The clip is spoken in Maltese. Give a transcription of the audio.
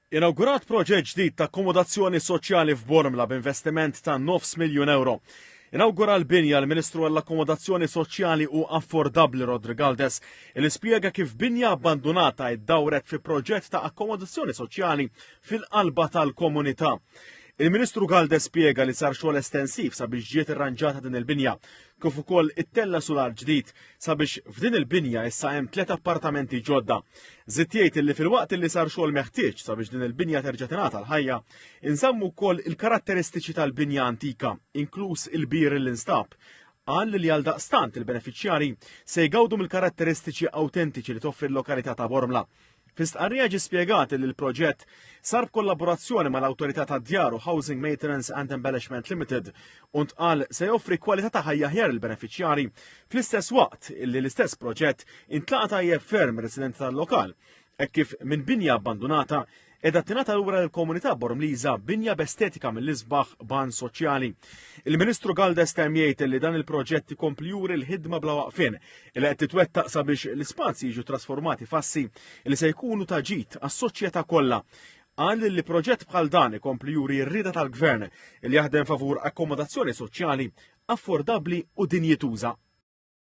Inawgurat proġett ġdid ta' akkomodazzjoni soċjali f'Bormla b'investiment ta' nofs miljun euro. Inawgura l-binja l-Ministru għall-Akkomodazzjoni Soċjali u Affordabbli Rodri Galdes li spjega kif binja abbandunata iddawret fi proġett ta' akkomodazzjoni soċjali fil-qalba tal-komunità. Il-Ministru Galdes spjega li sar xogħol estensiv sabiex ġiet irranġata din il-binja, kif ukoll ittella' sular ġdid sabiex f'din il-binja issa hemm tliet appartamenti ġodda. Żied jgħid li filwaqt li sar xogħol meħtieġ sabiex din il-binja terġa' tingħata l-ħajja, inżammu wkoll il-karatteristiċi tal-binja antika, inkluż il-bir li nstab. Qal li għaldaqstant il-benefiċjarji se jgawdu mill-karatteristiċi awtentiċi li toffri l-lokalità ta' Bormla. Fi stqarrija ġie spjegat li l-proġett sar b'kollaborazzjoni mal-Awtorità tad-Djar u Housing Maintenance and Embellishment Limited u ntqal se joffri kwalità ta' ħajja aħjar il-benefiċjarji fl-istess waqt li l-istess proġett intlaqa' tajjeb ferm residenti tal-lokal hekk kif minn binja abbandunata qiegħda tingħata lura lill-komunità Bormliża binja b'estetika mill-isbaħ b'għan soċjali. Il-Ministru Galdes temm jgħid li dan il-proġett ikompli juri l-ħidma bla waqfien li qed titwettaq sabiex l-ispazji jiġu trasformati f'assi li se jkunu ta' ġid għas-soċjetà kollha. Qal li proġett bħal dan ikompli juri r-rieda tal-Gvern li jaħdem favur akkomodazzjoni soċjali affordabbli u dinjituża.